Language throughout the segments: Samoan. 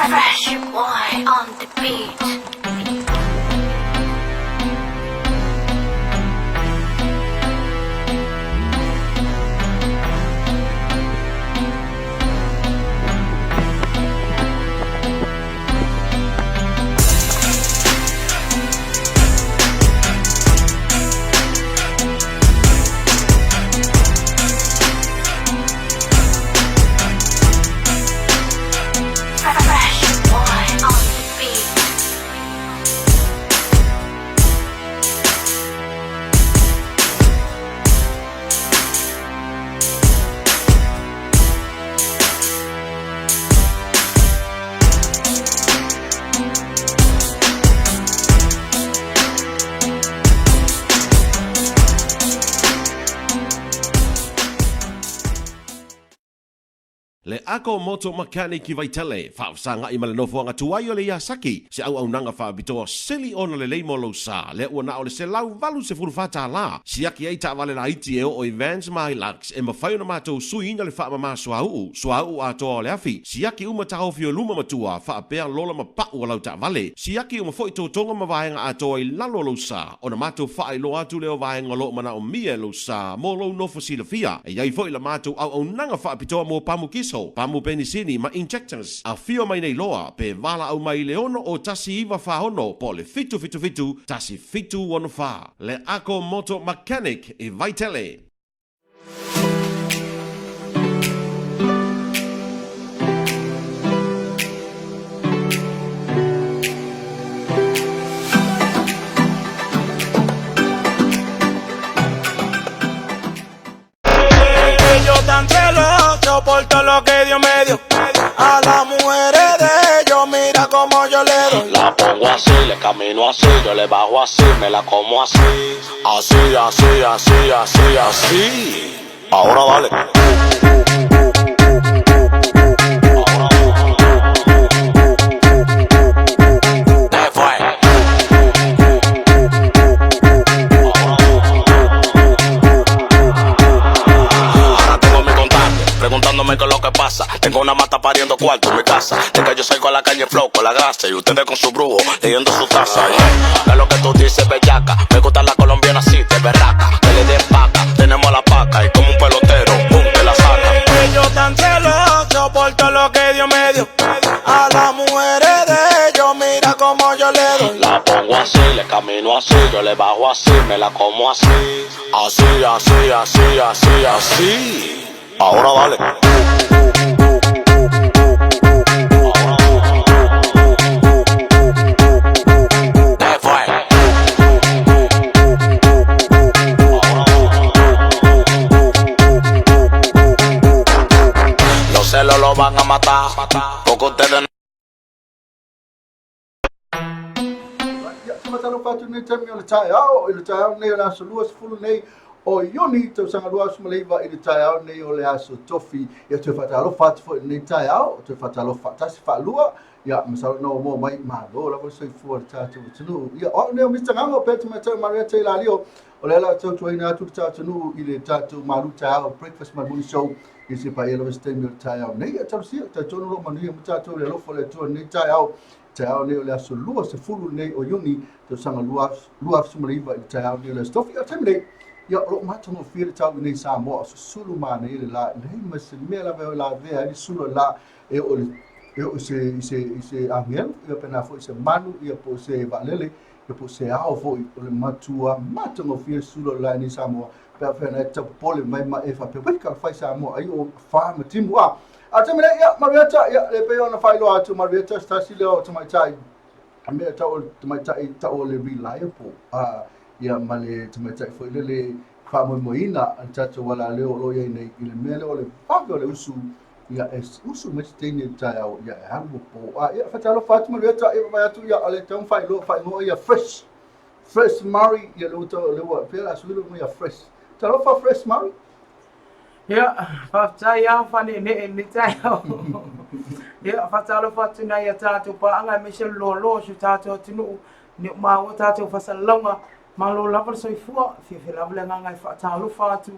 Fresh boy on the beat. Fresh boy on the beat. Le Ako Moto Mechanic i Vaitele, faafesagai ma le nofoaga tuai o le Yasaki, se auaunaga faapitoa sili ona lelei mo lou sa, lea ua na o le $184, siaki ai taavale laiti e oo i vans ma Hilux e mafai ona matou suiina le faamama suauu, suauu atoa o le afi, siaki uma taofi o luma ma tua, faapea lola ma pau o lau taavale, siaki uma foi totoga ma vaega atoa i lalo o lou sa, ona matou faailoa atu lea o vaega o lo o manaomia e lou sa mo lou nofo silafia. E i ai foi la matou auaunaga faapitoa mo pamu kiso, pamu penisini ma injectors. Afio mai nei loa pe valaau mai i le 6 01 46 po o le 777 1764. Le Ako Moto Mechanic i Vaitele. Yo tan celoso por todo lo que Dios me dio. A las mujeres de ellos, mira cómo yo le doy. La pongo así, le camino así, yo le bajo así, me la como así. Así, así, así, así, así. Ahora dale. ¿Qué fue? Ahora tengo mi contacto, preguntándome qué es lo que pasa. Tengo una mata pariendo cuarto en mi casa. De que yo salgo a la calle flow con la grasa y ustedes con su brujo leyendo su taza. Yeah. ¿Qué es lo que tú dices, bellaca? Me gusta la colombiana así, de berraca. Que le den paca, tenemos la paca y como un pelotero, pum, te la saca. Yo tan celoso por todo lo que Dios me dio. A las mujeres de ellos, mira cómo yo le doy. La pongo así, le camino así, yo le bajo así, me la como así. Así, así, así, así, así. Ahora dale. ¿Qué fue? Los celos lo van a matar, porque ustedes no. Ia, te faatalofa atu lenei taimi o le taeao, i le taeao lenei o le aso 20 nei o Iuni, tausaga 2019 i le taeao nei o le aso Tofi. Ia, toe faatalofa atu foi i lenei taeao, toe faatalofa faatasi faalua. Ia, masalo na ua maua mai, malo lava le soifua o le tatou atunuu. Ia, o au nei o Mr. Gago, pea tamaitai o Marieta i Lalio, o lea la tautuaina atu le tatou atunuu i le tatou malu taeao, Breakfast ma le Morning Show, i se paia lava se taimi o le taeao nei. Ia, talosia, talitonu lo manuia ma tatou i le alofa o le Atua i lenei taeao, taeao nei o le aso 20 nei o Iuni, tausaga 2019 i le taeao nei o le aso Tofi. O le taimi nei, ia, o loo matagofie le tau i nei Samoa, o susulu manaia le la, leai ma se mea lava e lavea ai le sulu o le la e oo i se agelu, ia pe na foi se manu, ia po o se vaalele. Ia po o se ao foi o le matua matagofie le sula o le lae nei Samoa pe a fea na e tapopole mai ma e faapea wei talofa i Samoa ai o fa ma timu a a te mele ia Marieta ia le pei ona faailoa atu Marieta se tasi lea o tamaitai a mea tau o le tamaitai tau o le reliable a ia ma le tamaitai foi lele faamoemoeina a le tatou alaleo o lo o i ai nei i le mea lea o le vave o le usu ia e usu mai se teine i le taeao ia e alu ua po a ia faatalofa atu Marieta ia vaai atu ia o le tau faailoa faaigoa ia fresh fresh Mari ia le ua le ua pea la sui le ia fresh talofa fresh Mari. Ia, faafetai lava faaneenee i lenei taeao. Ia, faatalofa atu nai a tatou paaga aemaise le loaloa o si o tatou atunuu, ina ua maua tatou faasalalauga. Malo lava le soifua, fiafia lava le agaga e faatalofa atu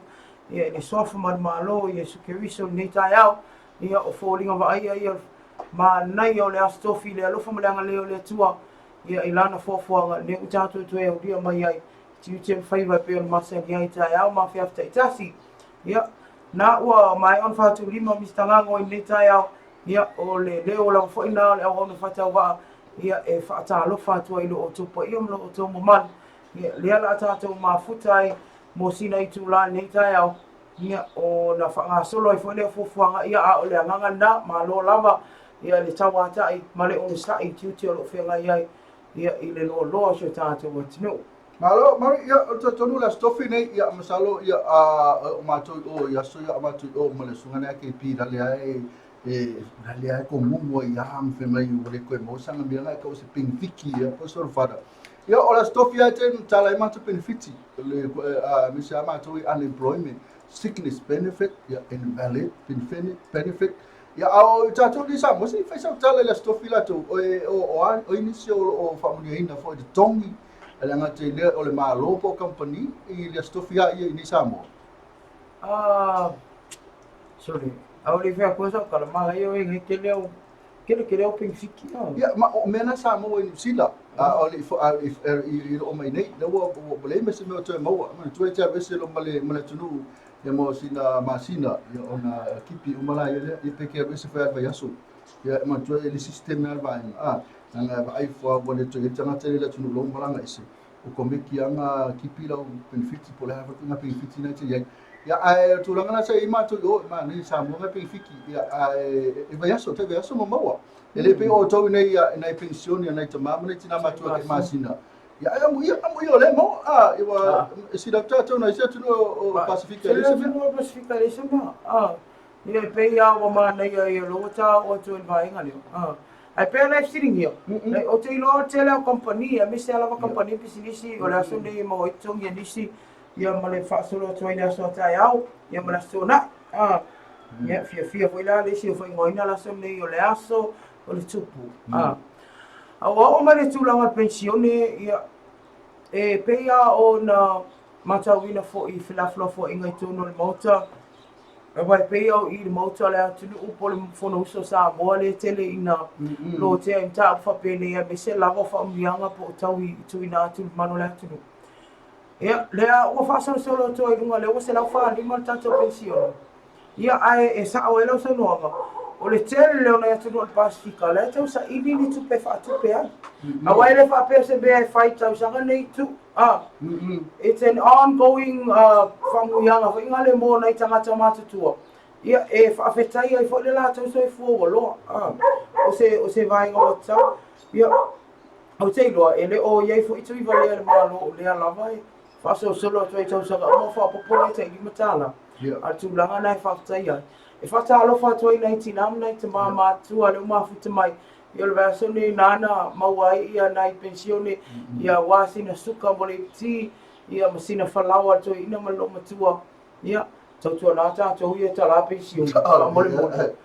ia i le suafa manumalo o Iesu Keriso i lenei taeao. Ia, o foliga vaaia ia manaia o le Aso Tofi i le alofa ma le agalelei o le Atua ia i Lana foafoaga lea ua tatou toe aulia mai ai tiute ma faiva e pei ona masani ai i taeao ma afiafi taitasi. Ia, na ua maea ona faatulima Mister Gago i lenei taeao, ia, o le leo lava foi lena o le auauna faatauvaa, ia, e faatalofa atu ai i lo outou paia ma lo outou mamalu. Ia, lea o le a tatou mafuta ai mo sina itula i lenei taeao, ia, ona faagasolo ai foi lea o fuafuaga, ia, a o le agaga lena, malo lava, ia, le tauatai ma le onosai i tiute o lo o feagai ai, ia, i le loaloa o si o tatou atunuu. Malo, Mari, ia, o le talitonu le Aso Tofi nei, ia, masalo, ia, a, o matou i o i aso ia, o matou i o ma le susuga lea KP, la lea e, e, la lea e komumu ai ia, ma fai mai, ua le toe maua sana mea la e tau o se penefiki, ia, po o se fada. Ia, o le Aso Tofi lava e te tala ai matou penefiti, le, a, aemaise lava matou i unemployment, sickness benefit, ia, invalid benefit, ia, a o tatou nei Samoa, se i fai sau tala i le Aso Tofi latou, o, o, o, a, o ai nisi o lo o faamanuiaina foi i totogi, E le gata i lea, o le Malo po o kamupani i le Aso Tofi a ia i nei Samoa. Ah, sorry. A o le fai atu sa tala ma ia o ngai tele au kele kele au penifiki. Ia, ma o mea na Samoa i Niu Sila, a o le i i o mai nei, lea ua ua leai ma se mea o toe maua. Manatua e te alu ese loa ma le ma le atunuu ia mo sina masina, ia ona kipi uma laia lea, ia pe ke alu ese foi lava i le vaiaso. Ia manatua e le system lea le vaega, a leaga e vaai fua ua le toe i ai le tagata lea i le atunuu lou malaga ese, o komeki lava kipi lau penefiti po o le a foi le ituaiga penefiti lena e te i ai. Ia ae o le tulaga lena sa i ai matou i o, manaia i Samoa nai penefiti, ia ae e vaiaso, tai vaiaso ma maua. E le pei o outou i nei i nai penisione a nai tama ma nai tina matutua tai masina. Ia ae amuia, amuia o lea e maua. A, ia ua sila atu tatou nai isi atunuu o Pasefika e leai se mea. Atunuu o Pasefika e leai se mea. Ia e pei lava ua manaia ia lou ta oo atu ai i le vaega lea. Ah. Ae pei ona e fesiligia, ou te iloa o le tele o kamupani, aemaise lava kamupani pisinisi, o le aso lenei e maua ai totogi e nisi, ia ma le faasolo atu ai i le aso a taeao, ia ma le aso tuanai. Ah. Ia, fiafia foi la le isi e faaigoaina le aso lenei o le aso o le tupu. Ah. A ua oo mai le tulaga o le penisione, ia, e pei lava ona matauina foi i felafolafoaiga i totonu o le Maota, Aua e pei au i le Maota o le atunuu po o le Fonousu o Samoa lea e tele ina lotea i mataupu faapenei aemaise lava o faamanuiaga po o taui i tuuina atu i le mamalu o le atunuu. Ia, lea ua faasolosolo atu ai i luga, lea ua 145 le tatou penisione. Ia, ae e sao ai lau saunoaga, o le tele o nai atunuu o le Pasefika, la e tau saili ni tupe e faatupe ai. Aua e le faapea o se mea e fai i tausaga nei tu, a. It's an ongoing faamanuiaga foi lea mo nai tagata matutua, ia, e faafetai ai foi le latou soifua ua loa, a. O se, o se vaega ua tatau. Ia, ou te iloa, e le o i ai foi Tuivalea i le Malo o lea lava e faasolosolo atu ai i tausaga uma o faaopoopo lea tai $5. A o le tulaga lena e faafetai ai. E faatalofa atu ai i nai tina ma nai tama matutua lea ua mafuta mai Ia o le vaiaso lenei nāna maua ai ia nai penisione ia aua sina suka mo le iti ia ma sina falaoa a le toeaina ma le loomatua. Ia, tautuana tatou ia tala penisione, faamolemole.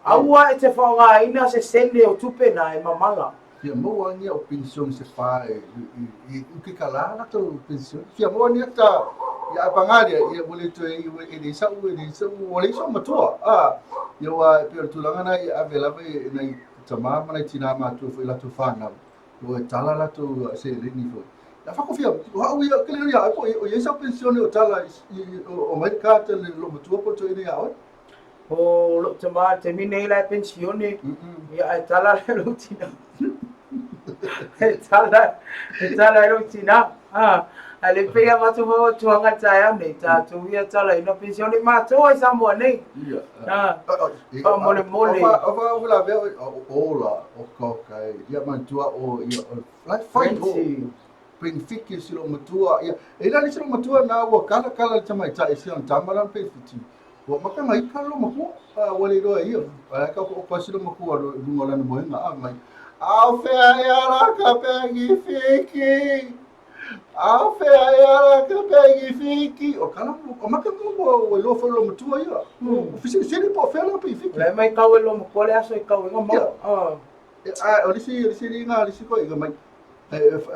Aua e te faaaogaina se sene o tupe na e mamala. Fia maua nia o penisione se fa e i i ke kala latou penisione. Fia maua nia ta ia a panga lea ia ua le toe e le sau e le sau ua leai sou matua a ia ua e pei o le tulaga na ia ave lava e nai tama ma nai tina matua foi latou fanau ua e tala latou seleni foi. Ia whakawhia, o hau ia, kele ia, po o ia sau pensione o tala o mai ka te le lo matua po to ine ia oi. O lou tama i le taimi nei la e penisione, ia ae tala le lou tina. E tala, e tala e lou tinā. Ah, a le pei a matou fautuaga i taeao nei, tatou ia tala ina penisione matou ai Samoa nei. Ia. Ah, faamolemole. O fa o la vea o la o ka ka ia matua o ia o la fai o penifiki si lo matua ia e la si lo matua na ua kala kala le tamaitai si ona tama la penifiti ua maka mai ka lo makua a ua le iloa ia a ka o pa si lo makua lo lunga o lana moenga a mai au fea e ala ka penifiki au fea e ala ka penifiki o kala o maka mo ua iloa foi lo matua ia o fesilisili po o fea la penifiki Le mai kau e lo makua le aso i kau inga mau. Ah. A o lisi o lisi linga lisi ko inga mai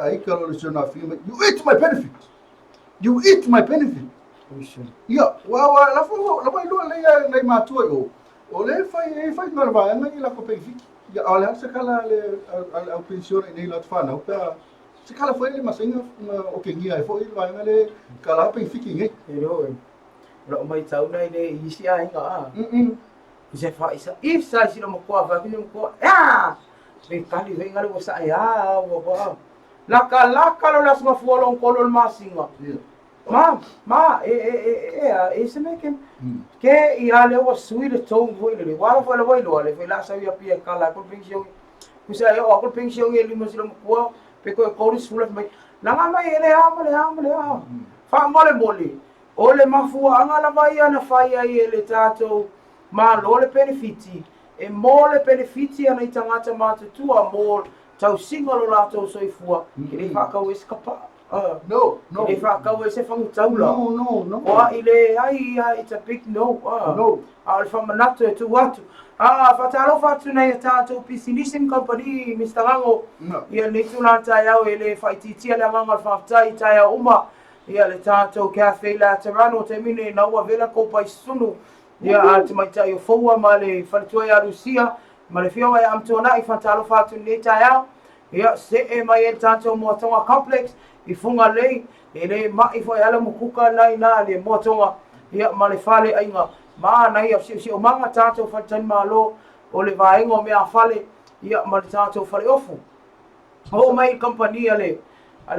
ai ka lo lisi na fi mai you eat my benefit you eat my benefit ia wa wa la fo la mai lo le ia nei matua yo o le fai e fai ngā vaega i la ko penifiki ia o le se kala le au pensione nei la whanau pe se kala foi le masenga o ke ngia e foi le vaega le kala penifiki ngai E lo e. Lo mai tau nei le isi a inga a. Se fa isa if sa si lo makua fa kini makua. Ah! Le kali ve ngale wa sa ya wa ba. La ka la ka lo las mafua lo kolo le masinga. ia Ma ma e e e e a e se me ke ke i a le wa sui le tong foi le wala foi le wai lo le foi la sa ia pia kala ko pension. Ku sa yo ko pension e lima si lo makua pe ko ko ri sula mai. La nga mai ele a ma le a ma le a. Fa mole mole. O le mafuaga lava ia na fai ai e le tatou malo le penefiti e mo le penefiti ana i tagata matutua mo tausiga lo latou soifua e le faakau ai se kapaa. Ah, no no e le faakau ai se fagutaula no no no o ai le ai ia it's a big no. Ah. No. A o le faamanatu e tuu atu a faatalofa atu nei a tatou pisinisi ma kamupani Mr. Gago no ia lenei tulaga taeao e le faaitiitia le agaga o le faafetai i taeao uma ia le tatou Cafe Laterano taimi nei na ua vela kopa i sunu ia a te maitai o Foua ma le faletua ia Lucia ma le fioga ia Amtuana'i faatalofa atu lenei taeao ia see mai e le tatou Moatoga Complex i Fugalei e le mai foi ala mukuka nai na le Moatoga ia ma le fale aiga ma nai au siosiomaga tatou faletalimalo o le vaega o mea fale ia ma le tatou faleofu oo mai i kamupani a le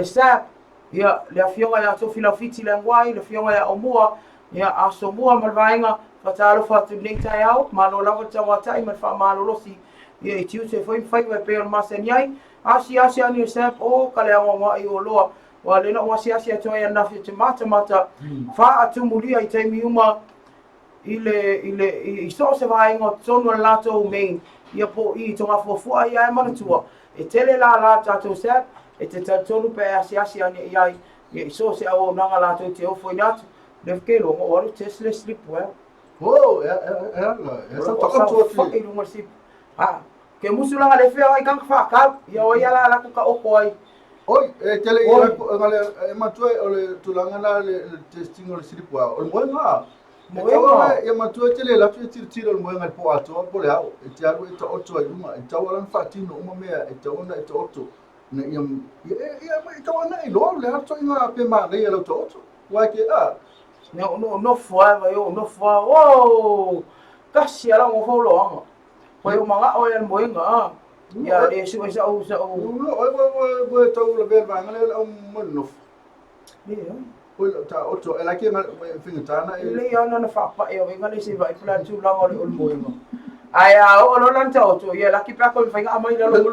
SAP ia le afioga ia Tofi Laufiti le Aguai, le afioga ia Omua ia Asomua ma le vaega faatalofa atu lenei taeao malo lava le tauatai ma le faamalolosi ia i tiute foi ma faiva e pei ona masani ai asiasi ane o SAP o ka le aoaoai o loa ua lena o asiasi atu ai ananafi o te matamata faatumulia i taimi uma i le i le i so o se vaega o totonu o le latou main ia po i Togafuafua ia e manatua e tele la la tatou SAP e te talitonu pe asiasi ane i ai ia i so o se auaunaga latou te ofoina atu le ke lo o alu test le sleep well oh e e ala e sa ta o atu atu i lunga sleep ah ke musu langa le fea ai kanga whakau ia o ia la la ku ka oko ai. Oi, e tele i Oi. la ngale e matua o le tulaga na le le testing o le slip wa. O le moenga. Moenga. E matua tele la tu tiro tiro le moenga po atoa po le ao. E te alu e ta oto ai lunga. E tau ala whaatino uma mea e tau ona e ta oto. Na ia ia ia e tau ana i loa le ato inga pe ma nei e lau ta oto. Wa ke a. No no no fua vai o no fua o kasi ala ngo fo lo anga. Oi o manga o el moenga ah. Ia le su sa o sa o. No oi oi oi oi tau le bel vanga le au mo no. Le Oi ta oto e la ke ma fingatana e le ia na fa pa e o inga le se vai pla tu la o le moenga. Ai a o lo lan ta o tu ia la ki pa ko fainga mai la lo.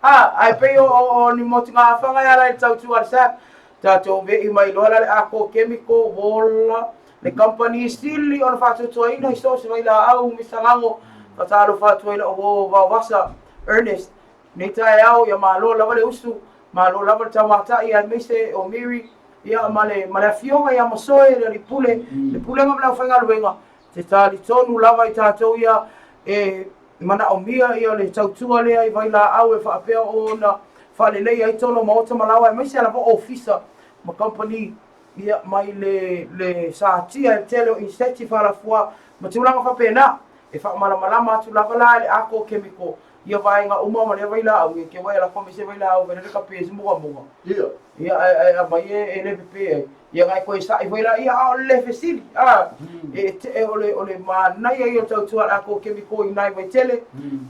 Ah, ai pe o o ni mo tinga fanga ya la tau tu al sap. Ta to ve i mai lo la le ako chemical wola le company sili ona faatuatuaina i so se vai la au misangango fatalo fatuaina o wa wasa Ernest nei taeao ia malo lava le usu malo lava le taumatai aemaise o Miri ia ma le ma le afioga ia Masoe le alii pule le pulega ma le aufaigaluega te talitonu lava i tatou ia e manaomia ia le tautua lea i vailaau e faapea ona faalelei ai tonu o maota ma laoa aemaise lava ofisa ma company ia mai le le satia e tele o inseti faalafua ma tulaga faapena e faamalamalama atu lava la e le ako chemical ia vaega uma ma lea vailaau ia ke wai la komi se vailaau vele le kape se muga muga ia. Ia ai ai mai e e le pepe ai ia ngai koe sa'i foi la ia a o le fesili a e te e o le manaia ia o tautua le ako chemical i nai vaitele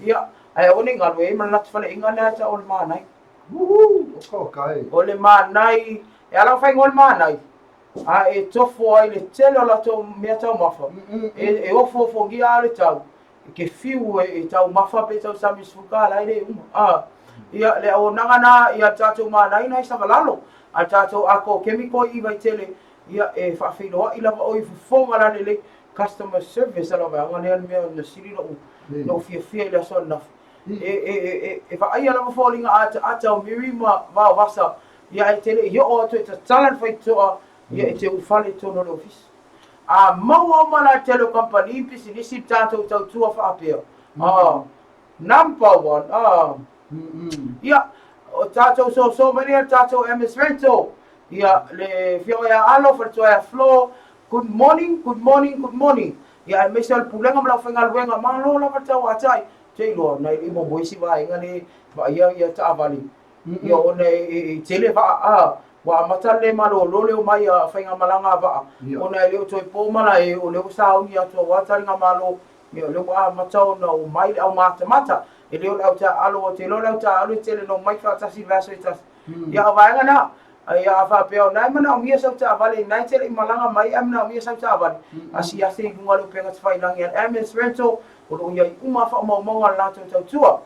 ia. Ae aua ne i galo e i ai ma le latou faleaiga lea e tau o le Manai. Woohoo! Oka oka e. O le Manai, e ala ona faaigoa le Manai, a e tofo ai le tele o latou mea taumafa, e ofoofogia lava le tau, e te fiu e taumafa pe tausami i le $10 e le uma. A, ia, le auaunaga na ia le tatou Manai na i Savalalo, a le tatou Ako Chemical i Vaitele, ia, e faafeiloai lava oe i fofoga lalelei, customer service a lau vaega lea le mea na sili lou fiafia i le aso ananafi. E vaaia lava foliga ataata o Miri ma Vaovasa, ia ae te le i oo atu e tatala le faitotoa, ia e te ulufale i totonu o le ofisa. A maua uma la le tele o kamupani ma pisinisi le tatou tautua faapea, number one, ia, o tatou soso mai lea i le tatou MS Rental, ia, le Afioga ia Alo, faletua ia Flo, good morning, good morning, good morning. Ia aemaise o le pulega ma le aufaigaluega, malo lava le tauatai. Ou te iloa, na e le i momoe isi vaega le vaaia ia taavale, ia ona e tele vaa, a, ua amata le malolo le omai a faigamalaga a vaa, ona e le o toe po malae, o lea ua sauni atu aua taligamalo, ia o lea ua amata ona omai le aumatamata. E le o le au taaalo, ou te iloa o le au taaalo e tele ina omai faatasi i le vaiaso e tasi. Ia o vaega na, ia a faapea o na e manaomia sau taavale, na e te le i malaga mai ae manaomia sau taavale, asiasi i luga o le upega tafailagi a le MS Rental, o lo o i ai uma faamaumauga o le latou tautua.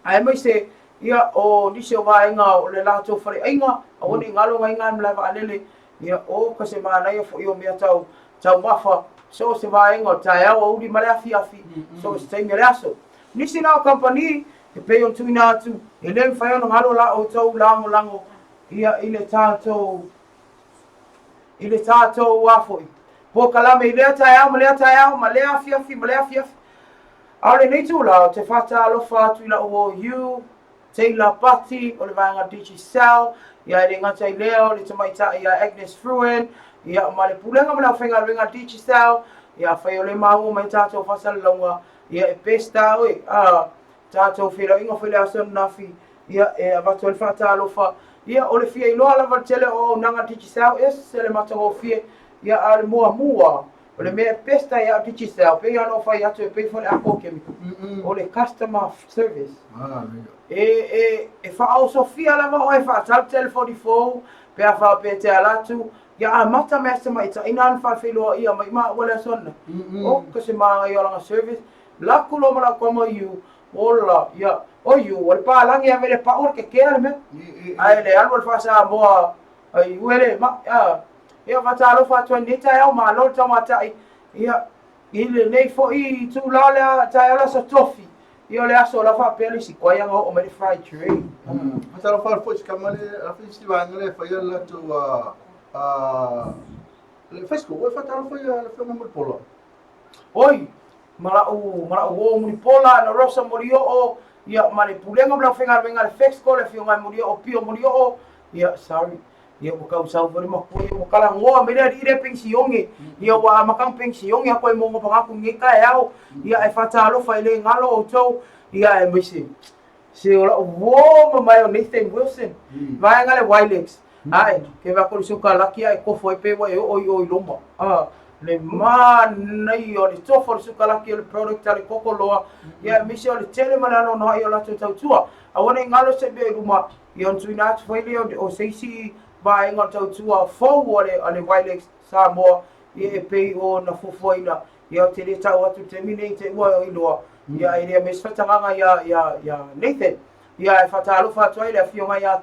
Aemaise ia o nisi o vaega o le latou faleaiga, aua ne i galo gaiga i malae vaalele, ia o ka se manaia foi o mea tau taumafa, so o se vaega o le taeao, aoauli ma le afiafi, so o se taimi o le aso. Nisi la o kamupani e pei ona tuuina atu, e le mafai ona galo la outou lagolago ia i le tatou i le tatou a foi polokalame i lea taeao ma lea taeao ma lea afiafi ma lea afiafi. A o lenei itula, ou te faatalofa atu i lau OU, Taylor Pati o le vaega Digicel, ia e le gata i lea o le tamaitai ia Agnes Fruin, ia ma le pulega ma le aufaigaluega a Digicel, ia afai o lea e maua mai tatou faasalalauga, ia e best a oe, a tatou feiloaiga foi le aso ananafi, ia e avatu ai le faatalofa, ia o le fia iloa lava le tele o auaunaga a Digicel, ese le matagofie, ia a o le muamua, o le mea e best ai a Digicel, pei lava ona ou fai atu e pei foi le Apple Chemical, o le customer service. E faaosofia lava oe e faatau telefoni fou, pe a faapea e te ala atu, ia amata mai lava si tamaitai na ona faafeiloai mai maua le aso ananafi. Oka se manaia o lana service, laku loa ma lau tama iu, ola, ia, oi iu, o le palagi ave le pau o le kekea le mea. Ae le alu a le faa-Samoa, ai uele, ma, a, ia faatalofa atu ai i lenei taeao, malo le taumatai, ia, i lenei foi itula o le taeao le aso tofi, ia o le aso o la faapea le isi koai ana oo mai le fried tray. Faatalofa atu foi i si tama le a fai si vaega lea e faia le latou a le Facebook ua e faatalofa i le Afioga Mulipola. Oi, ma lau ma lau uo Mulipola, Ana Rosa Molioo, ia ma le pulega ma le aufaigaluega a le Fexco, le Afioga ia Molioo Pio Molioo, ia sorry, ia ua tau sau foi le matua ia ua talanoa mai le alii lea penisione, ia ua amata ona penisione atu ai mo ona i lenei taeao, ia ae faatalofa e le galo outou, ia aemaise se o lau uo mamae o Nathan Wilson, vaega le Wilex, ae ke va ko le sukalaki ae kofo ai pe ua e oo i o i loma. Le manaia o le tofa o le sukalaki o le product a le koko loa, ia aemaise o le tele ma le anoanoai o latou tautua. Aua ne i galo se mea i luma, ia ona tuuina atu foi lea o se isi vaega o le tautua fou a le Wilex Samoa, ia e pei ona fuafuaina, ia ou te le tau atu i le taimi nei te ua iloa, ia e le mea se faitagaga ia Nathan. Ia e faatalofa atu ai le afioga ia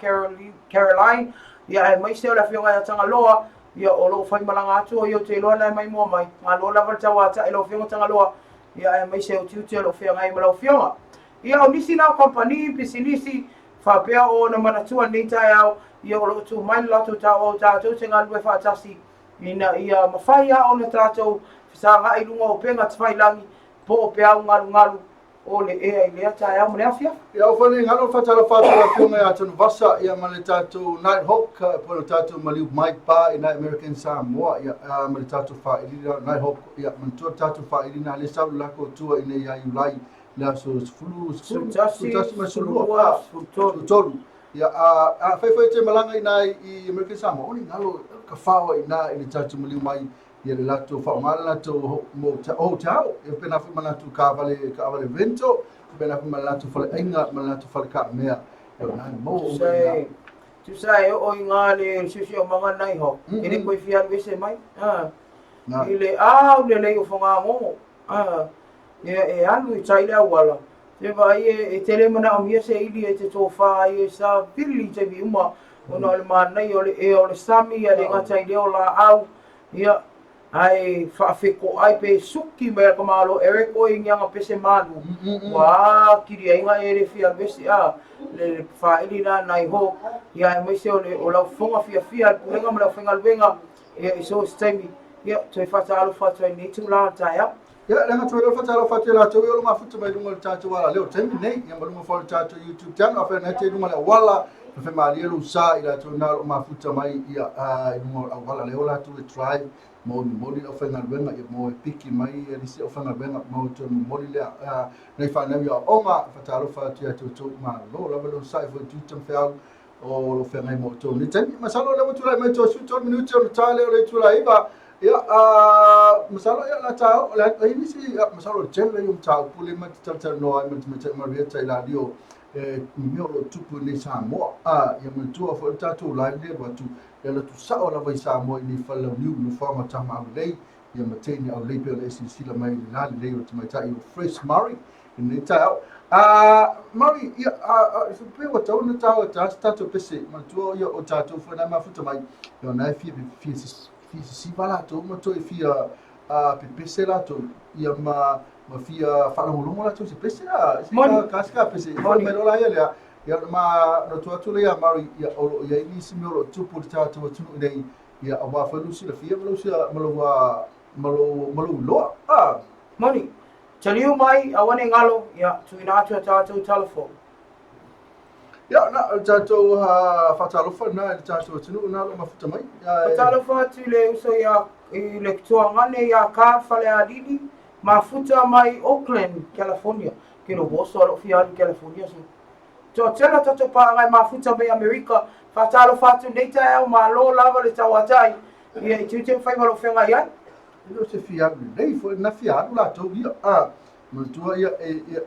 Caroline, ia aemaise o le afioga ia Tagaloa, ia o lo o faimalaga atu o ia ou te iloa na e maimoa mai. Malo lava le tauatai lau afioga Tagaloa, ia aemaise o tiute o lo o feagai ma lau afioga. Ia o nisi na o kamupani, pisinisi, faapea o ona manatua i lenei taeao, ia o lo o tu mai le latou tauau tatou te galulue faatasi ina ia mafai lava ona tatou fesagai i luga o upega tafailagi po o peau galugalu o le ea i lea taeao ma le afiafi. Ia ua fai galo faatalofa atu i le afioga ia Tanuvasa ia ma le tatou Night Hawk po o le tatou maliu Mike Bar i Night American Samoa ia ma le tatou faailiili Night Hawk ia manatua le tatou faailiili na le sau le lako tua i nei ia Iulai le aso 10 11 ma 12 13 ia a fai foi te malaga i nai i American Samoa o ni galo ka fao i na i le tatou maliu mai ia le latou faaaoga le latou hotel ia pena foi ma latou kaavale rental. Pēlā foi ma le latou faleaiga ma le latou faleka'amea, ia o lena e maua uma i ina. Tusa e oo i gā le siosiomaga lenei ho, e le koe fia alu ese mai, i le au lelei o Fogagogo, ia e alu i tai le auala, te vaai e te le manaomia se ili e te tofa ai e savili i taimi uma, ona o le manaia o le ea o le sami, a le gata i lea o laau, ia, Ae faafetoai pe suki mai a ka Malo Eric oe i ni aga pese malu ua atili ai na e le fia alu ese a le faili na nai ho ia aemaise o le o lau fofoga fiafia le pulega ma le aufaigaluega ia i so o se taimi ia toe faatalofa atu ai i lenei itula o le taeao. Ia, leaga toe leo faatalofa atu i latou ia o lo mafuta mai luga o le tatou ala leo o le taimi nei, ia ma luga foi o le tatou YouTube channel, afai na te i luga o le auala, na whemalie lou sa i latou na o lo mafuta mai ia, i luga o le auala leo latou e drive, mo e momoli le aufaigaluega, ia mo e piki mai ia nisi aufaigaluega, mo e toe momoli le nai whanau ia aoga, faatalofa atu ia te outou, malo lava le onosai foi tiute ma feau o lo feagai ma outou i lenei taimi. Masalo o lea ua tulai mai toe 13 minute ona ta lea o le itula e 9. Ia, masalo ia la ta o le ai nisi, ia, masalo o le tele ia o mataupu lea ma te talatalanoa ai ma le tamaitai Marieta i Lalio e ni mea o lo o tupu i nei Samoa. Ia manatua foi le tatou live lea alu atu, e alu atu sao lava i Samoa i nei Falelauniu, nofoaga o Tama Aulelei, ia ma teine aulelei pei ona e silasila mai i le lalelei o le tamaitai o Fresh Murray i lenei taeao. Murray, ia, pei ua tatau ona taua e se tatou pese, manatua ia o tatou foi na mafuta mai, ia ona e fia, fia, fia sisiva latou ma toe fia pepese latou, ia ma, ma fia faalogologo latou i se pese, se ka, se ka pese, foi mai loa la ia lea, ia ma na tuu atu lea ia Murray, ia o lo o i ai nisi mea o lo o tupu i le tatou atunuu nei, ia aua foi lou silafia ma lou ma lou ma lou ma lou iloa. Moni, taliu mai aua ne i galo, ia tuuina atu a tatou tala fou. Ia, na, o le tatou faatalofa lena i le tatou atunuu na o lo o mafuta mai. Faatalofa atu i le uso ia, i le tuagane ia Carl Falealili, mafuta mai Oakland, California. Ke lo oso a lou fia alu i California so. Toatele o tatou paaga e mafuta mai Amerika, faatalofa atu nei taeao, malo lava le tauatai, ia i tiute ma faiva o lo o feagai ai. E le o se fia alu lelei foi lena fia alu latou ia. A, manatua ia, e, ia,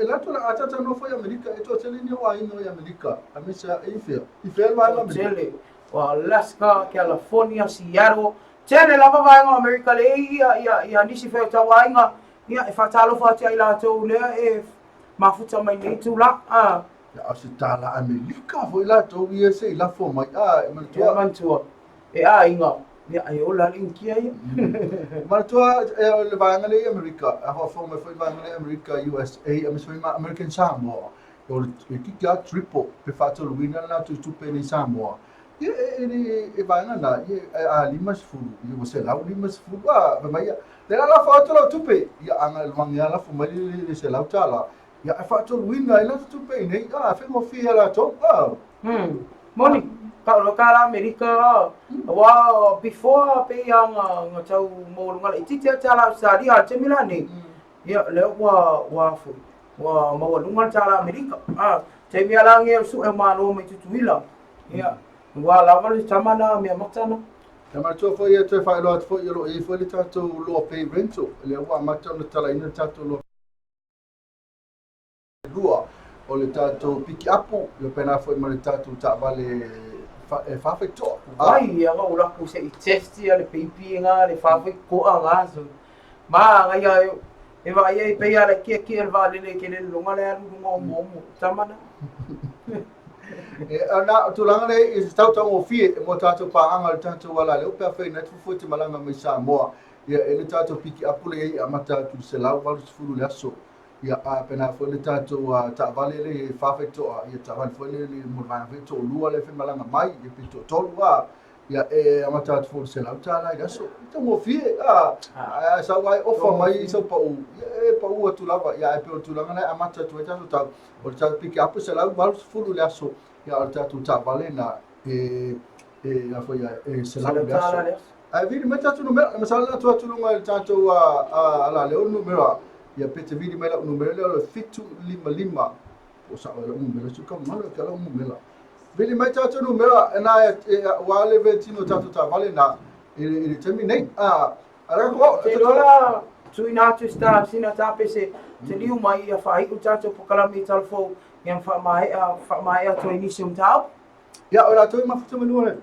e latou la, a talatalanoa foi i Amerika, e toatele ni ou aiga i Amerika, aemaise a, e i fea? I fea le vaega o Amerika? Toatele, o Alaska, California, Seattle, tele lava vaega o Amerika le ia, ia, ia nisi foi o tau aiga, ia e faatalofa atu ia i latou lea e mafuta mai nei itula, a. Ia, a o se tala Amerika foi latou ia se i lafo mai, a, e manatua. Ia manatua, e aiga, ia, e ola le Initia ia. Manatua, e, o le vaega lea i Amerika, a faafofoga mai foi le vaega lea i Amerika, USA, aemaise foi ma American Samoa, o le toeitiiti lava triple pe faatoluina le latou tupe nei Samoa. Ia, e, e, e vaega na, ia, a 50, ia ua 150, a, fai mai ia, Lea la lafo atu lau tupe, ia a na lava lafo mai le $100, ia e faatoluina ai latou tupe i inei, a, e faigofie ia latou, a. Moni, ka o ka la Amerika, aua before pe ia nga nga tau maualuga laitiiti a tala Australia a le taimi la nei, ia lea ua ua foi, ua maualuga le tala Amerika. A, taimi a la nge o le su'e o Malo mai Tutuila, ia, ua lava le tama na mea mata na. Ia manatua foi e toe faailoa atu foi o lo o i ai foi le tatou Loa Pay Rental, lea ua amata ona tatalaina le tatou Loa lua o le tatou pikiapu, ia pēnā foi ma le tatou taavale e whawhaitoa. Ai, ia nga ulaku se i test ia le pipi nga le whawhaitoa nga so. Ma nga ia e va ia i pei ala kia kia le vaalele ke le lunga le alu lunga o momo tamana. E, na, tulaga lea i se tautaugofie e mo tatou paaga o le tatou ala lea pe afai na fuafua te malaga mai Samoa ia e le tatou pikiapu lea i amata atu i le 180 le aso ia a pēnā foi le tatou taavale lea e whawhaitoa ia taavale foi le mo le vaega foi toalua lea malaga mai ia pe toatolu a ia e amata atu foi i le $100 i le aso e taugofie a a sau ai ofa mai sau pau ia e pau atu lava ia ae pei o le tulaga lea e amata atu ai tatou tau o le tatou pikiapu e 180 le aso ia o le tatou taavale na e e a foi e 100 le aso. Ae vili mai tatou numera, masalo na tuu atu luga i le tatou ala lea o numera, ia pe te vili mai lau numera lea o le 755, po o sao ai lau numera, se ka malo ke lau numera. Vili mai tatou numera, e na e ua le ve tino tatou taavale na i le taimi nei. Ala ko Te loa la, Tuuina atu se ta, sina tapese, taliu mai ia faaiu le tatou polokalame i Talafou, ia ma faamaea, faamaea atu ai nisi o mataupu. Ia, o latou e mafuta manua le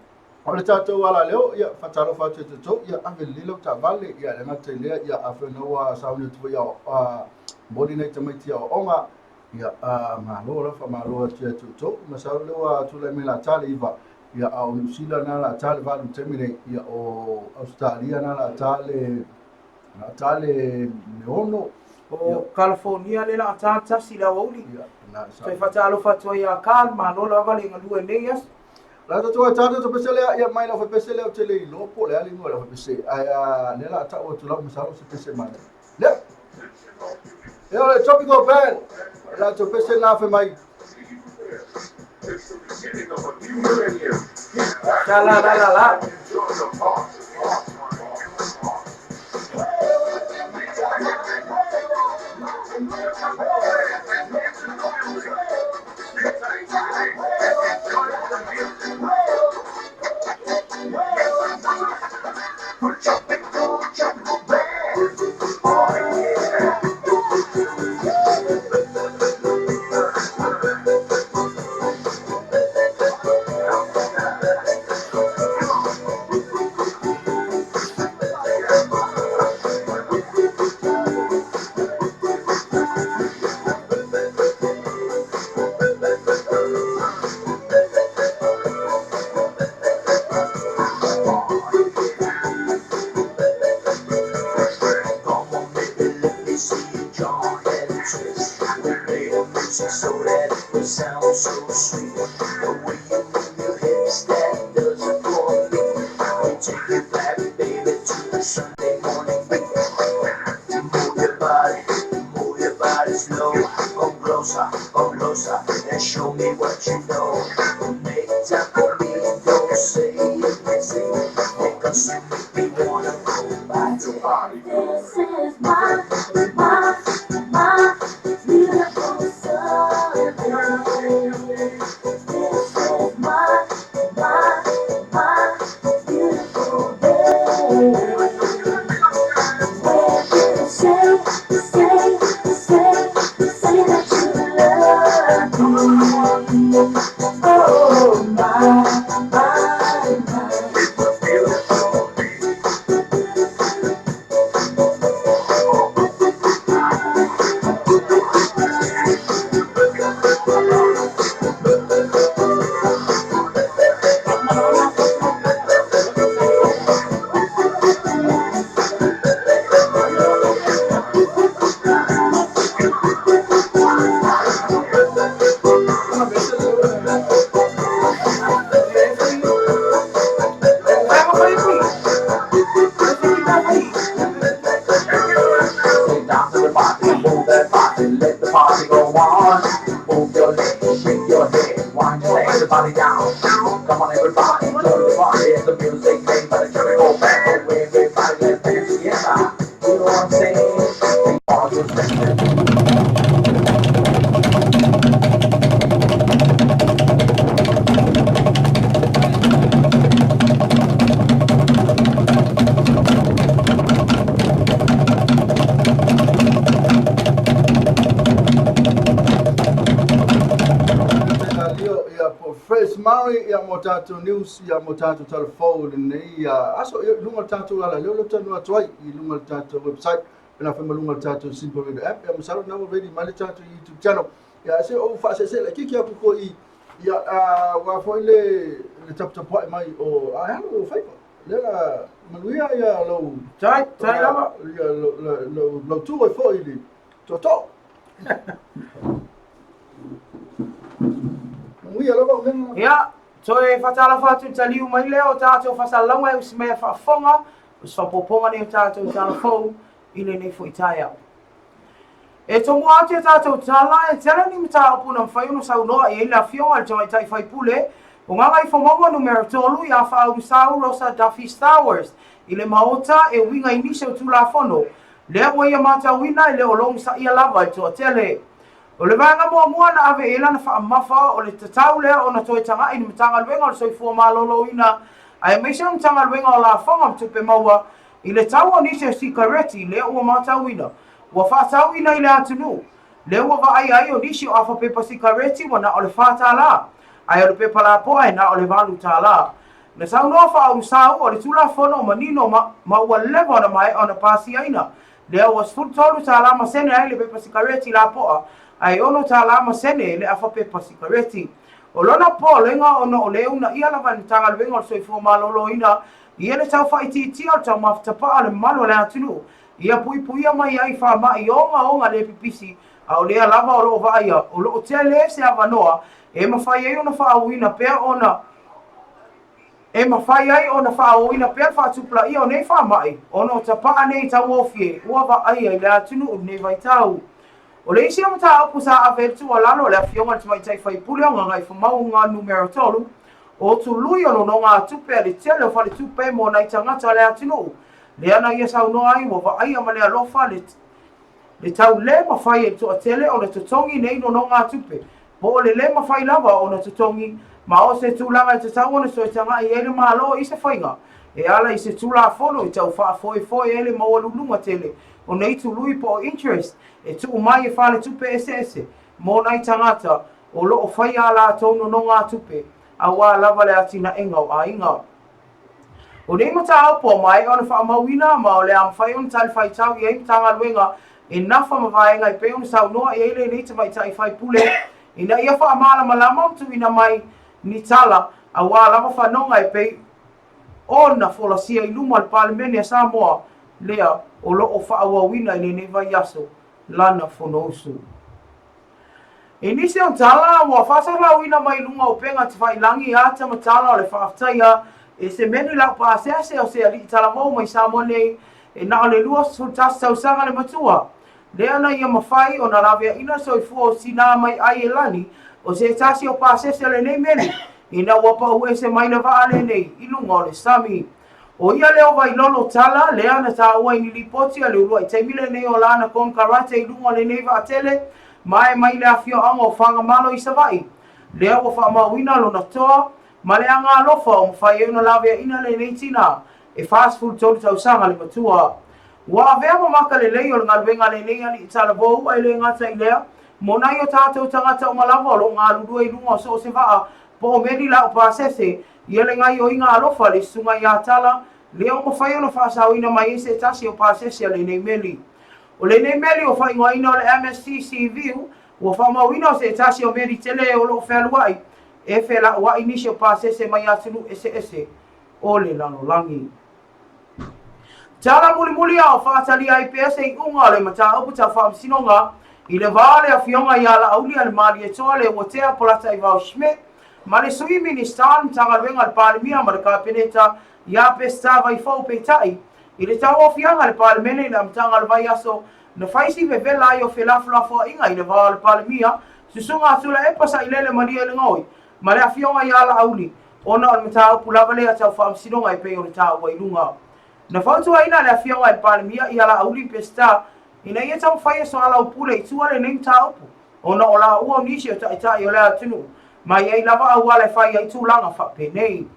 o le tatou alaleo, ia, faatalofa atu ia te outou, ia, ave lelei lau taavale, ia, le gata i lea, ia, afai na ua sauni atu foi ia, momoli nai tamaiti i aoaoga, ia, malo la, faamalo atu ia te outou. Masalo lea ua tulai mai la ta le 9, ia, a o Niu Sila na la ta le 8 i le taimi nei, ia, o Ausetalia na la ta le, la ta le 6. O California lea la ta 1 i le aoauli. Ia, na sa. Toe faatalofa atu ai ia Carl, malo lava le galue i lenei aso. La tatou ai tatou pese lea, ia mai lau pese lea ou te le iloa po o le a le igoa o lau pese. Ae lea la tau atu lau masalo se pese mai. Lea. Ia o le Tropical Band. La tatou pese na fe mai. La la la la la. This is my, my, my beautiful Sunday. This is my, my, my beautiful day. When you say, say, say, say that you love me. Oh, my, my, my. Down to the body, move that body, let the party go on. Move your legs, shake your head, wind your legs, body down. Come on, everybody, join the party. The music made by the chemical band. So everybody, let's dance together. You know what I'm saying? All just dance. Lio ia po Fresh Murray ia mo tatou news ia mo tatou talafou lenei ia aso ia lunga le tatou ala leo leo tanu atu ai i lunga le tatou website pena fai ma lunga le tatou Simple Radio app ia masalo na ua ready mai le tatou YouTube channel ia se ou faasese la kiki aku ko i ia ua foi le le taputapuai mai o a alu o faiva le la manuia ia lou Tai, tai lava. ia lou lou lou tu ai foi le toto manuia lava o mea. Ia, toe faatalofa atu i le taliu mai lea o tatou faasalalauga e usi mai a faafofoga, o se faaopoopoga nei o tatou talafou i lenei foi taeao. E tomua atu i a tatou tala, e tele ni mataupu na mafai ona saunoa i ai le Afioga i le Tamaitai Faipule o Gagaifomauga Numera 3 ia Faaulusau Rosa Duffy Stowers i le Maota e uiga i nisi o Tulafono lea ua ia matauina e le o logosaia lava i le toatele. O le vaega muamua na ave i ai lana faamafa o le tatau lea ona toe tagai i le Matagaluega o le Soifua Maloloina aemaise o le Matagaluega o Lafoga ma Tupe Maua I le tau o nisi o sikareti lea ua matauina, ua faatauina i le atunuu, lea ua vaaia ai o nisi o afa pepa sikareti ua na o le $4, ae o le pepa lapoa e na o le $8. Na saunoa faaulu o le Tulafono o manino ma ua leva ona maea ona pasiaina, lea ua $13 ma sene ai le pepa sikareti lapoa, ae $6 ma sene le afa pepa sikareti. O lona popolega ona o le uunaia lava e le Matagaluega o le Soifua Maloloina ia le tau faaitiitia o le taumafa tapaa o le mamalu o le atunuu, ia puipuia mai ai faamai ogaoga le pipisi, a o lea lava o loo vaaia o loo tele se avanoa e mafai ai ona faaauauina pea ona e mafai ai ona faaauauina pea le faatupulaia o nei faamai ona o tapaa nei taugofie ua vaaia i le atunuu i lenei vaitau. O le isi o mataupu sa ave ai le tuualalo a le Afioga i le Tamaitai Faipule o Gagaifomauga Numera 3, o tului o nonogatupe a le tele o faletupe mo nai tagata o le atunuu, lea na ia saunoa ai ua vaaia ma le alofa le tau le mafai e le toatele ona totogi nei nonogatupe, po o le le mafai lava ona totogi, ma o se tulaga e tatau ona toe tagai ai le Malo i se faiga e ala i se Tulafono e tau faafoefoe ai le maualuluga tele o nei tului po o interest e tuu mai e faletupe eseese mo nai tagata o loo faia a latou nonogatupe auā lava le atinaega o aiga. O nei mataupu ua maea ona faamauina ma o le a mafai ona talifuaitau i ai Matagaluega e nafa ma vaega e pei ona saunoa i ai lenei tamaitai faipule ina ia faamalamalama ma tuuina mai ni tala auā lava fanoga e pei ona folasia i luma o le Palemene a Samoa lea o loo faaauauina i lenei vaiaso lana Fonousu. I nisi o tala ua faasalalauina mai luga o upega tafailagi ata ma tala o le faafetaia e se meli laupaasease o se alii talavou mai Samoa nei e na o le 21 tausaga le matua, lea na ia mafai ona laveaina le soifua o tinā mai Aielani o se tasi o pasese o lenei meli ina ua pau ese mai le vaa lenei i luga o le sami. O ia lea o Vailolo Tala lea na taua i ni lipoti a le uluai taimi lenei o lana konekarate i luga o lenei vaatele ma e mai le afioaga o Fagamalo i Savaii, lea ua faamauina lona toa ma le agaalofa o mafai ai ona laveaina lenei tinā e 43 tausaga le matua. Ua avea ma maka lelei o le galuega a lenei alii talavou ae le gata i lea, mo nai o tatou tagata uma lava o loo galulue i luga o so o se vaa po o meli laupasese, ia le gaioiga alofa a le susuga ia Tala, lea ua mafai ona faasaoina mai ai se tasi o pasese a lenei meli. O lenei meli ua faaigoaina o le MSC Seaview, ua faamauina o se tasi o meli tele o loo fealuai e felauai nisi o pasese mai atunuu eseese o le lalolagi. Tala mulimuli a o faatalia ai pea se iuga o le mataupu tau faamasinoga i le va o le Afioga ia Laauli-a-le-Malietoa Leuatea Polataivao Schmidt ma le Sui Minisita o le Matagaluega a le Palemia ma le Kapeneta ia Peseta Vaifou. Peitai, i le tauaofiaga a le Palemene i le amataga o le vaiaso, na fai si vevela ai o felafolafoaiga i le va o le Palemia, Susuga Tuilaepa Sailele Malielegaoi ma le Afioga ia Laauli ona o le mataupu lava lea tau faamasinoga e pei ona taua i luga. Na fautuaina le Afioga i le Palemia ia Laauli Peseta ina ia taumafai e soalaupule i tua lenei mataupu ona o laua o nisi o taitai o le atunuu ma i ai lava auala e fai ai tulaga faapenei.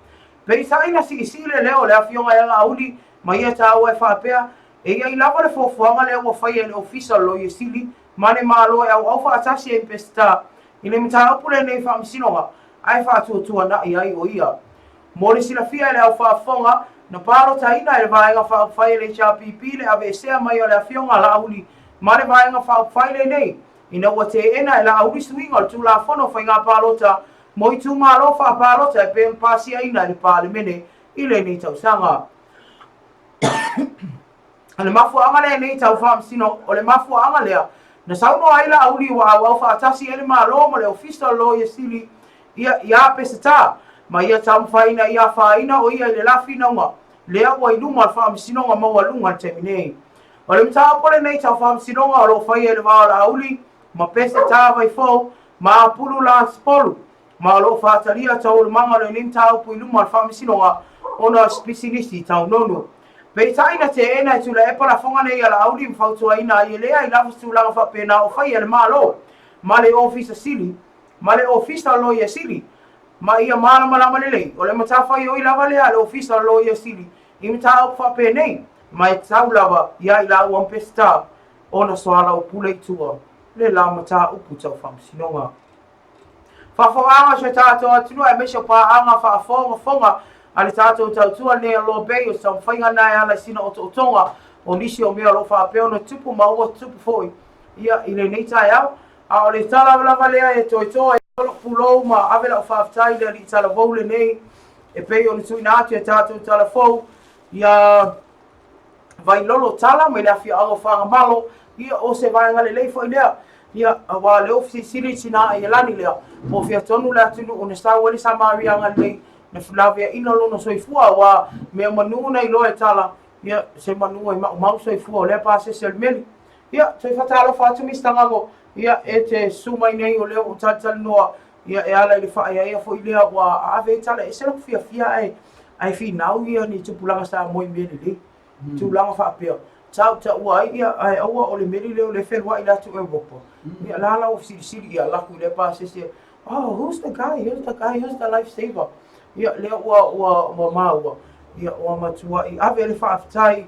Peitai na siisii le leo o le Afioga ia Laauli ma ia taua e faapea e i ai lava le fuafuaga lea ua faia e le Ofisa o le Loia Sili ma le Malo e auau faatasi ai ma Peseta i le mataupu lenei faamasinoga ae faatuatuanai ai o ia. Mo le silafia e le au faafofoga, na palotaina e le Vaega Faaupufai a le HRPP le aveesea mai o le Afioga a Laauli ma le Vaega Faaupufai lenei ina ua teena e Laauli suiga o le Tulafono o Faiga Palota mo Itumalo Faapalota e pei ona pasiaina e le Palemene i lenei tausaga. O le mafuaaga lenei tau faamasino, o le mafuaaga lea na saunoa ai Laauli ua auau faatasi ai le Malo ma le Ofisa o le Loia Sili ia iā Peseta ma ia taumafai ina ia afaina o ia i le la finauga lea ua i luma o le Faamasinoga Maualuga i le taimi nei. O le mataupu lenei tau faamasinoga o lo o faia i le va o Laauli ma Peseta Vaifou ma Apulu Lance Polu ma o lo o faatalia taualumaga o lenei mataupu i luma o le Faamasinoga ona o se pisinisi taunonu. Peitai na teena e Tuilaepa lafoga nei a Laauli ma fautuaina ai e leai lava se tulaga faapena o faia e le Malo ma le Ofisa Sili ma le Ofisa o le Loia Sili ma ia malamalama lelei o le matafaioi lava lea a le Ofisa o le Loia Sili i mataupu faapenei. Ma e tatau lava ia i lāua ma Peseta ona soalaupule i tua le la mataupu tau faamasinoga. Faafofogaaga si o tatou atunuu aemaise o paaga faafogafoga a le tatou tautua lenei a Law Bay o se taumafaiga lena e ala i sina otootoga o nisi o mea o lo o faapea ona tutupu ma ua tutupu foi ia i lenei taeao. A o le tala lava lea e toetoe ai lou pulou ma ave lau faafetai i le alii talavou lenei e pei ona tuuina atu i a tatou talafou ia Vailolo Tala mai le afioaga o Fagamalo, ia o se vaega lelei foi lea. Ia, aua o le Ofisa Sili i tina Aialani lea, po o fea tonu le atunuu na sau ai le Samaria agalelei na laveaina lona soifua, aua mea manu na iloa e Tala, ia, se manu e maumau soifua o lea pasese o le meli. Ia, toe faatalofa atu Mister Gago, ia, e te susu mai nei o lea ua ou talatalanoa, ia, e ala i le faaeaea foi lea ua ave ai Tala, e ese lou fiafia ae, ae finau ia ni tupulaga Samoa i mea lelei. Tulaga faapea, tautaua ai ia, ae aua o le meli lea o lea e feluai i le atu Europa. Ia la la ua fesilisili ia alu atu i lea pasese, oh, who's the guy, who's the guy, who's the life saver? Ia, lea ua, ua, ua maua, ia, ua matuai ave le faafetai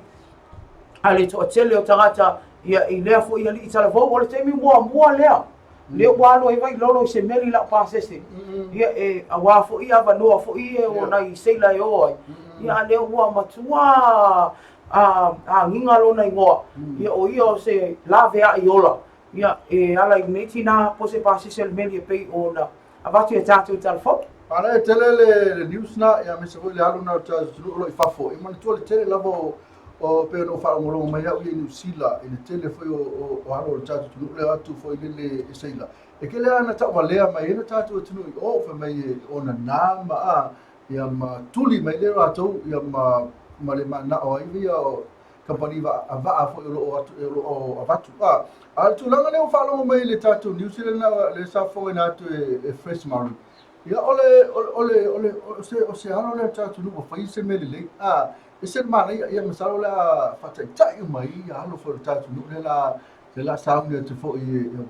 a le toatele o tagata, ia, i lea foi alii talavou, o le taimi muamua lea. Lea ua alu ai Vailolo i se meli lau pasese. Ia, e, aua foi avanoa foi ia o nai seila e o ai. Ia, a lea ua matua a, agiga lona igoa. Ia, o ia o se laveai ola. Ia, e ala i lenei tina po o se pasese o le meli e pei ona avatu i a tatou talafou. A lea e tele le, le news na, ia aemaise foi le alu na o le atunuu o lo o i fafo. E manatua le tele lava o, O pei ona ou faalogologo mai au ia i Niu Sila i le tele foi o, o alo o le tatou atunuu lea atu foi lele e seila. E tele lava ina tauvalea mai ai le tatou atunuu i o, fai mai e onana ma a, ia ma tuli mai lea latou ia ma, ma le mananao ai ia o kamupani vaa, vaa foi o lo o atu, o lo o avatu. A, a o le tulaga lea ua faalogo mai i le tatou news lea na, lea sa fofogaina atu e, e Fresh Maori, ia o le, o le, o le, o le, o se, o se alo lea o le tatou atunuu ua fai se mea lelei. A, Ese le manaia, ia masalo o le a faataitai uma ai ia alo foi o le tatou atunuu lea la lea la sauni atu foi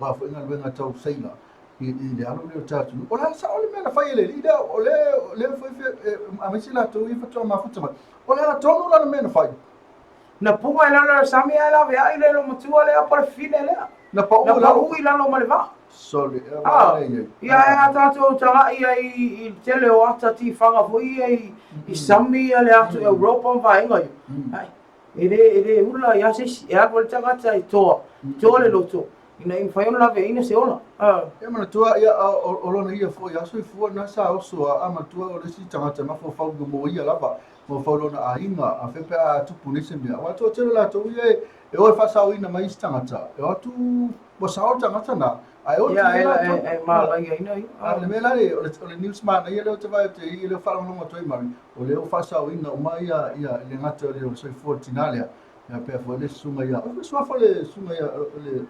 aua foi galuega tau seila i, i le alo lea o le tatou atunuu. O le a sao le mea na fai e le alii lea, o lea o lea foi aemaise latou ia faatoa mafuta mai. O le a tonu la le mea na fai? Na puga i lalo o le sami ae laveai le olomatua lea po o le fine lea. Na pau Na pau i lalo ma le vaa. Sole, e ah, lea i Ia e a tātou taga'i ai i le tele o ata tifaga foi ia i, i sami ia le atu Europa ma vaega ia. Ai, e le, e le ula ia se isi, e alu ai le tagata e toa, toa le loto, ina ia mafai ona laveaina se ola. Ah. Ia manatua, ia, o, o lona ia foi a soifua na sa oso a, a manatua o le isi tagata mafaufau mo ia lava, mafaufau lona aiga, a fea pe a tupu nei se mea. Aua toatele latou ia e, e o e faasaoina mai isi tagata, e o atu ua sao le tagata na, ae o atu latou. E malaiaina ia. A le mea la le, o le, o le news manaia lea ou te vaai atu ai, lea ua faalogologo atu ai Mari, o lea ua faasaoina uma ia, ia le gata o le soifua o le tina lea, ia pea foi le susuga ia, o le suafa o le susuga ia, o le,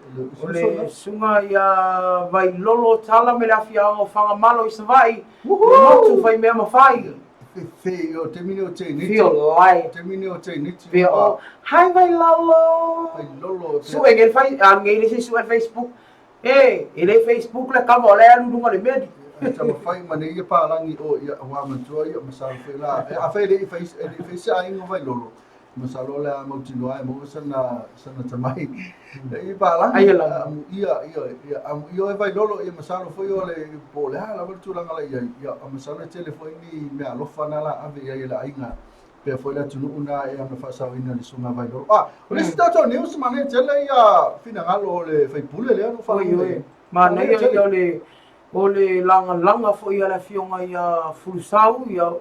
o le, o le susuga ia Vailolo Tala me le afioaga o Fagamalo i Savaii, le motu fai mea ma fai. Fe, o taimi nei o te niti. Feel like. O taimi nei o te niti. Feel, oh, hi Vailolo. Vailolo. Sue ngei fai, a ngei le se sue Facebook. E, e le Facebook le kama o le alu lunga le meli. E taumafai ma nei ia palangi o ia ua matua ia masalo foi la. A fai le i fai le i fai se aiga o Vailolo. Masalo o le a mautinoa e maua sana sana tamai i palangi. Ai la. Amu ia ia ia amu ia o Vailolo ia masalo foi o le po o le a lava le tulaga la i ai. Ia a masalo e tele foi ni mea alofa na la ave i ai e le aiga pea foi le atunuu na e ana faasaoina le susuga Vailolo. Ah, o le isi tatou news manaia tele ia finagalo o le faipule lea no Oi oi. Manaia ia o le o le lagalaga foi a le afioga ia Fulusau ia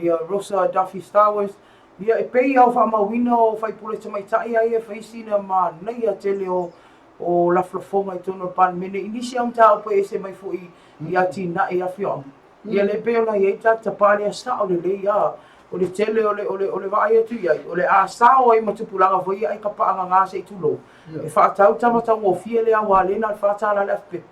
ia Rosa Duffy Stowers. Ia, e pei lava o faamauina o faipule tamaitai a ia e fai sina manaia tele o o lafolafoga i totonu o le Palemene i nisi lava mataupu e ese mai foi i atinae i afioaga. Ia lea e pei ona i ai ta tapa lea sao lelei a o le tele o le o le o le vaai atu i ai, o le a sao ai ma tupulaga foi ia ai ka paagagā se i tulou. E faatau tama taugofie lea aua lea na o le $4 le afe pepa,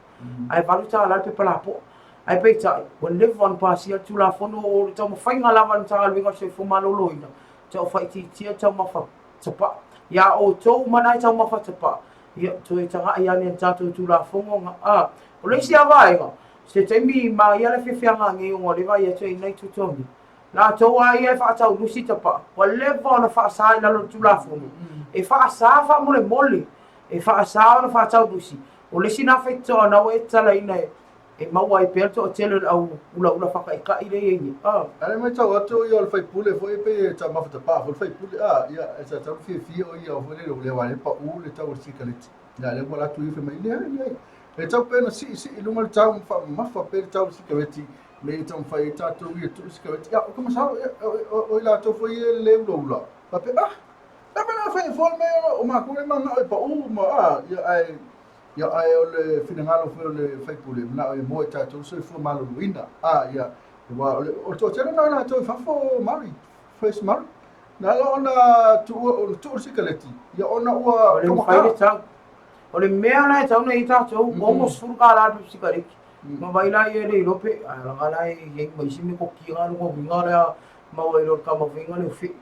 ae $8 le pepa lapoa. Ae peitai, ua leva ona pasia le Tulafono o le taumafaiga lava a le Matagaluega o le Soifua Maloloina, tau faaitiitia taumafa tapaa. Iā outou uma na e taumafa tapaa, ia, toe tagai ane i le tatou Tulafono. A, o le isi lava vaega, se taimi ma ia le fiafiaga nei ona o lea e vaai atu e i ai nai totogi. Latou a ia e faataunusi tapaa, ua leva ona faasa i lalo o le Tulafono, e faasa faamolemole, e faasa ona faataunusi. O le isi na faitotoa na ua e tatalaina e maua ai pea le toatele o le au ulaula faataitai lea e i ai nei. A le matau atu ia o le faipule foi e pei e taumafa tapaa foi le faipule, a, ia, e sa tau fiafia o ia foi lele o lea aua lea pau le tau o le sikaleti. Ia lea ua alu atu ia fai mai, leai, leai. E tau pea ona siisii i luga le tau ma faamamafa pea le tau o le sikareti me i taumafai ai tatou ia tuu sikareti. Ia, o ka masalo, ia, o i latou foi ia e le ulaula, faapea, ah, le mea la fai foi le mea o matou le manao e pau ma, ah, ia, ae, ia, ae o le finagalo foi o le faipule, manao e moe tatou soifua maloloina. Ah, ia, aua o le, o le toatele na o latou i fafo, Mari, First Mari, na ala ona tuu, tuu le sikareti, ia ona ua O le mafai le tau. O le mea la e tau nei tatou, $60 le sikareti. Ma vai la ia le iloa pe, a laga la e i ai ma isi metotia na lona uiga lea maua ai loa le tama faiga lea o fe'e.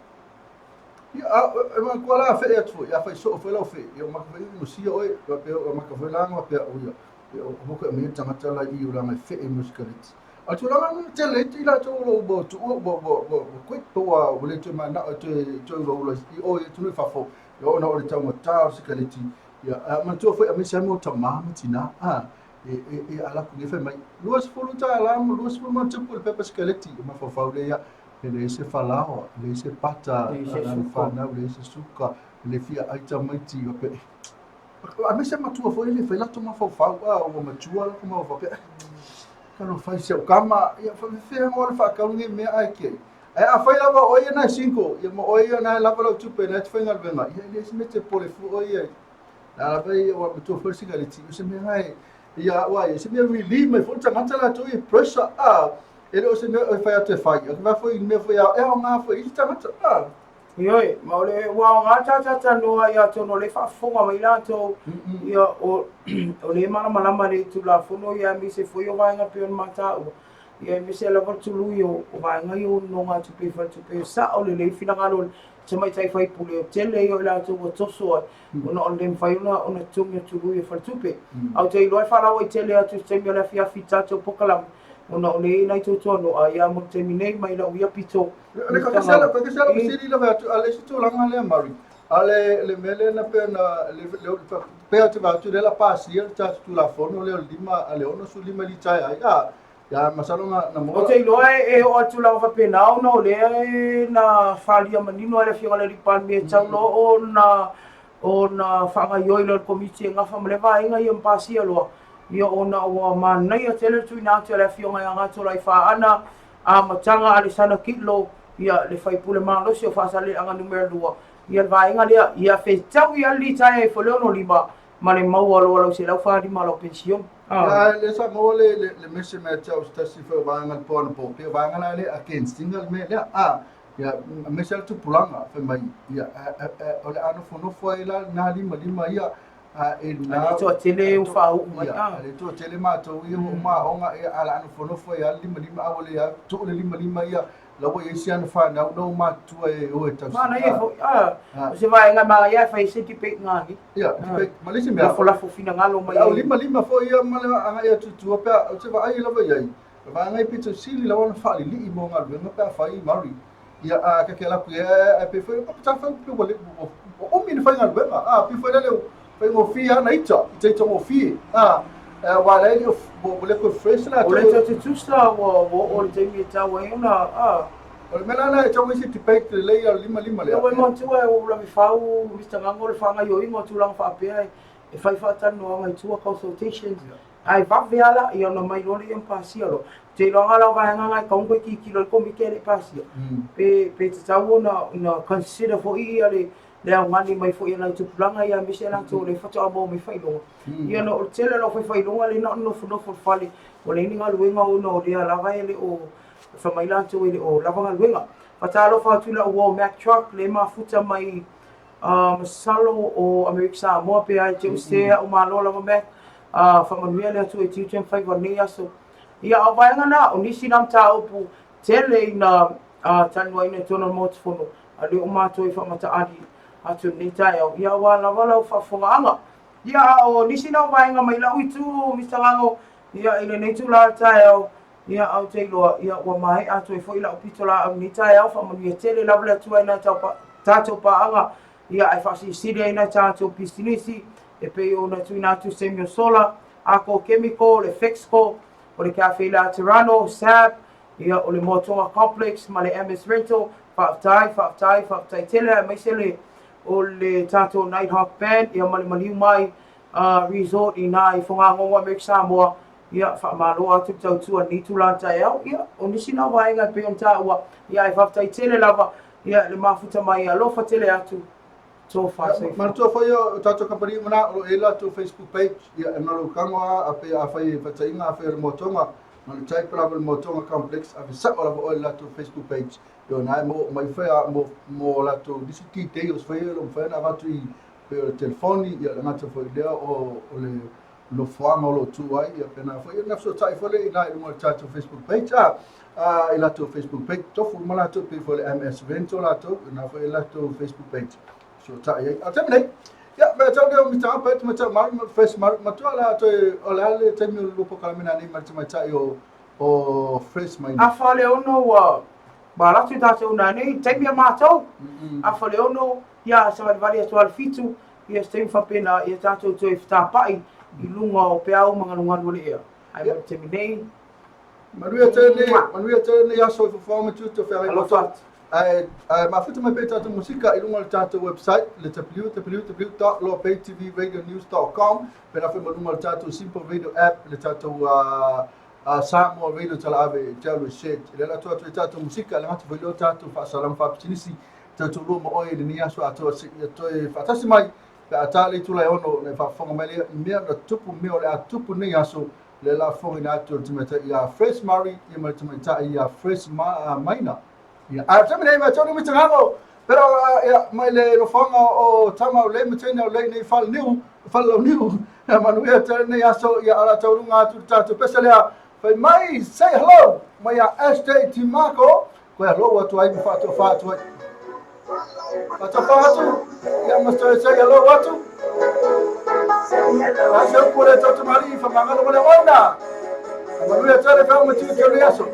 Ia, a, e manatua la fe'e atu foi, a fai soo foi lau fe'e, ia ua maka foi inosia oe, faapea ua maka foi la faapea, o ia, ia o moka e aumai le tagata la i o laga e fe'e mo sikareti. A o le tulaga lena tele ai i latou o lo o ua tuua, ua, ua, ua, ua quit, po ua, ua le toe mana'o e toe, toe ulaula i o i atunuu i fafo, ia ona o le taugata o le sikareti. Ia, a manatua foi aemaise lava mo tama ma tina, a, e, e, e ala atu nei fai mai, $20 ma 20 ma tupu le pepa sikareti, e mafaufau lea ia, e leai se falaoa, e leai se pata, Leai se a le suka. fanau, leai se suka, e le fia ai tamaiti, faapea, aemaise matua foi e le fai latou mafaufau, a, ua matua latou mafaufau, faapea, talofa e si au kama, ia faapefea ngoa le faatau lenei mea ae ke. Ae afai lava o oe ia na e single, ia ma oe ia na e lava lau tupe na e te faigaluega, ia e leai se mea e te popole fua oe ia. Na lava ia ua matua foi le sikareti, o se mea na e, ia ua ia se mea relieve mai foi le tagata latou ia pressure, a, e le o se mea e fai atu e fai, a fai foi mea foi e aoga foi i le tagata, a. Ioe, ma o le ua aoga ta talatalanoa ia atonu o lea e faafofoga mai latou, ia o o lea e malamalama i le Tulafono ia aemaise foi o vaega pei ona mataua, ia aemaise lava le tului o vaega ia o nonogatupe i faletupe, e sao lelei finagalo o le tamaitai faipule, o le tele ia o i latou ua toso ai ona o le le mafai ona totogi o tului o faletupe. Ae ou te iloa e faalauaitele atu i se taimi o le afiafi i tatou polokalame, ona o lea e i ai nai tuatuanoa, ia mo le taimi nei mai lau ia pito. Le kakasela, kakasela fesili lava atu, a le isi tulaga lea Mari, a le le mea lea na pei ona le le pei ou te vaai atu lea la pasia le tatou Tulafono lea o le lima a le 65 i litaea ai, a ia masalo na na Ou te iloa e oo atu lava faapena ona o lea e na falia manino e le Afioga i le Alii Palemia e tatau loa ona ona faagaoioi loa e le Komiti e gafa ma lea vaega ia ma pasia loa, ia ona ua manaia tele le tuuina atu e le Afioga ia Gatolaifaana Amataga Alesana Kitlo, ia, le faipule malosi o Faasaleleaga Numera 2, ia le vaega lea, ia fetaui lava le litaea ifo i le 65 ma le maua loa lau 145 o lau penisione. Ia, ae lea sa maua le, le, le mese mai te au se tasi foi o vaega le po anapo, pei o vaega la lea against ina le mea lea, a, ia, aemaise lava le tupulaga, fai mai, ia, a, a, a, o le a nofonofo ai la na limalima ia, a e na... A le toatele ua faauu mai, a. A le toatele matou ia ua uma aoga, ia, a o le a nofonofo ai lava le limalima, a ua le a tuu le limalima ia, la ua i ai si ana fanau na ua matutua e o e tausi. Manaia foi, a, o se vaega e manaia e fai ai se debate ngani. Ia, debate, ma le isi mea. Lafolafo finagalo mai. Au limalima foi ia ma le agai atu i tua pe a, ou te vaai lava i ai, le vaega e pito sili lava ona faalilii mo galuega pe a fai Mari. Ia, a ka ke ala atu ia, ae pei foi, pa fai pe ua le, ua umi le faigaluega, a, pei foi lele faigofie lava na ita, ita ita gofie, a, aua la e le o, ua le toe fresh latou. O le toe tutusa ua oo i le taimi e tatau ai ona, a. O le mea la lena e tatau ona i ai se debate lelei a le limalima lea. Ua e manatua ua ou lave fau Mister Gago le faagaoioiga o tulaga faapea e fai faatalanoaga i tua, consultations, Ae vave lava la, ia ona mai loa lea ma pasia loa. Ou te iloa la o vaega na e tatau ona toe tilotilo ai le Komiti ae le i pasia, pe, pe tatau ona, ona consider foi ia le, le augani mai foi a nai tupulaga ia aemaise latou o lea faatoa maua mai faailoga. Ia ona o le tele o le aufaifailoga lea na ona nofonofo i le fale, ua leai ni galuega ona o lea lava e le o, fai mai latou e le o lava galuega. Faatalofa atu i lau uo Mack Truck lea e mafuta mai Masalo o Amerika Samoa pe a e te u se au malo lava Mac. Faamanuia le Atua i tiute ma faiva o lenei aso. Ia, a o vaega na, o nisi na mataupu tele ina talanoaina i totonu o le Maota Fono, a lea ua matou e faamataali atu i lenei taeao, ia aua lava lau faafofogaaga. Ia, a o nisi na o vaega mai lau itu, Mister Gago, ia, i lenei itula o le taeao. Ia, a ou te iloa, ia, ua maea atu ai foi la'u pitolaau i lenei taeao, faamanuia tele lava le Atua i nai tatou paaga, ia, ae faasilisili ai nai tatou pisinisi, e pei ona tuuina atu se taimi o sola, Ako Chemical, le Fexco, o le Cafe Laterano, SAB, ia, o le Moatoga Complex ma le MS Rental, faafetai, faafetai, faafetai tele, aemaise le, o le tatou Nighthawk Band, ia, ma le maliu mai Resort i ina i Fogagogo Amerika Samoa, Ia, faamalo atu le tautua i lenei itula taeao. Ia, o nisi na o vaega e pei ona taua, ia ae faafetai tele lava, ia, le mafuta mai, alofa tele atu, tofa soifua. Manatua foi o tatou kamupani uma na o lo o i ai latou Facebook page, ia e malaukago a a pei afai e faitaiga afai o le Moatoga, na o le type lava o le Moatoga Complex ave sao lava oe i le latou Facebook page, ia o na e maua uma ifo a mo mo latou nisi details foi ia o lo o mafai ona avatu i pei o le telefoni, ia le gata foi lea o o le nofoaga o lo o tu ai, ia pena foi, ia na fesootai foi lea i ina i luga o le tatou Facebook page, a, a i latou Facebook page, tofu uma latou pei foi le MS Rental latou, ina foi i latou Facebook page, fesootai ai. A taimi nei, ia, mea tau lea o Mr. Apa, e tamaitai o Mari, ma Fresh Mari, matua la toe, o le a le taimi o le lua polokalame nei ma le tamaitai o, o Fresh mai. Afa le ono ua balatu tatou nanei, taimi a matou, afa le ono, ia savalivali atu a le fitu, ia se taimi faapena, ia tatou toe fetapa'i i luga o peau ma galugalu o le ea. Ae mo le taimi nei, Manuia tele nei, manuia tele nei aso i fofoga ma tiute o feagai alofa atu. Ae, ae mafuta mai pea tatou musika i luga o le tatou website, le www.loabaytvradionews.com, pena foi ma luga o le tatou Simple Radio app, le tatou Samoa Radio Talaave e te alu e set. E le atu atu i tatou musika, le gata foi leo tatou faasalama faapisinisi, tatou lua ma oe i lenei aso atoa seia toe faatasi mai pe a ta le itula e ono ona e faafofoga mai lea i mea na tupu mea o le a tupu nei aso le la fofogaina atu o le tamaitai ia Fresh Murray ia ma le tamaitai ia Fresh Maina. Ia, a taimi nei, mai tonu mitangamo, pero ia, mai le nofoaga o Tama o Lei ma Teina o Lei nei fale niu, fale lau niu, ia manuia tele nei aso, ia ala taulunga atu le tatou pese lea, fai mai, say hello, mai a SJ Timako, koe hello atu ai ma faatofa atu ai. Faatofa atu, ia ma say say hello atu. A se upu le tau tamali, whamangalo mo le ona. Manuia tele whao ma tiu te aso.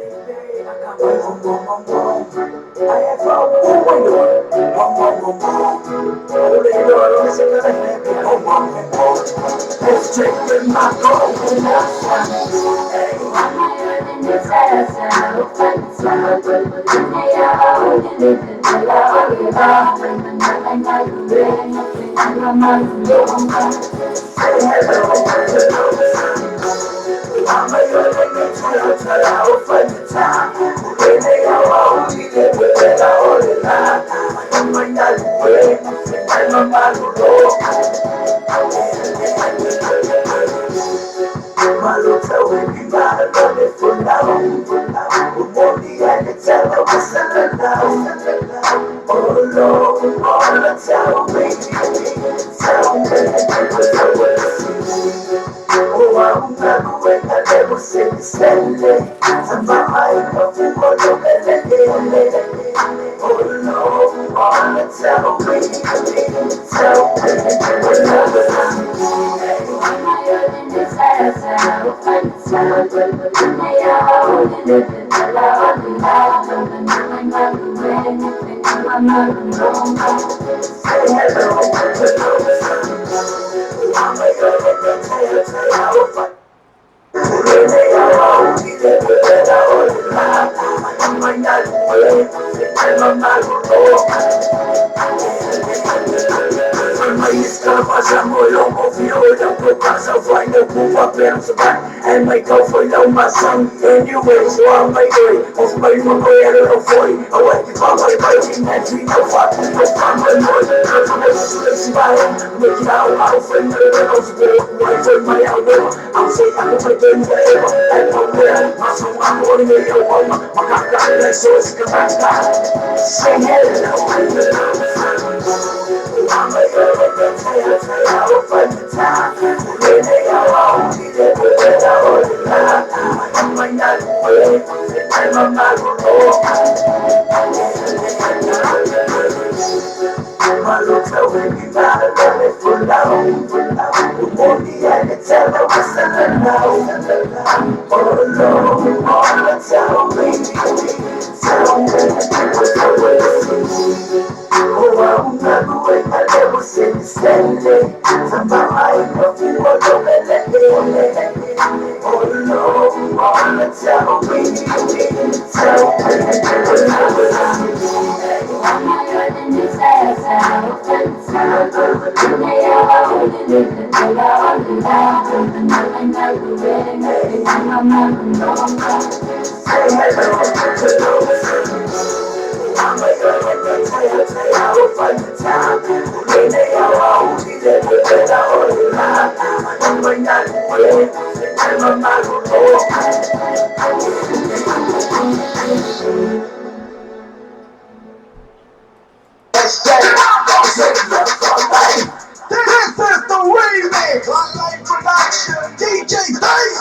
This is the remix on Live Production. DJ Bass,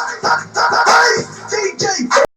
DJ.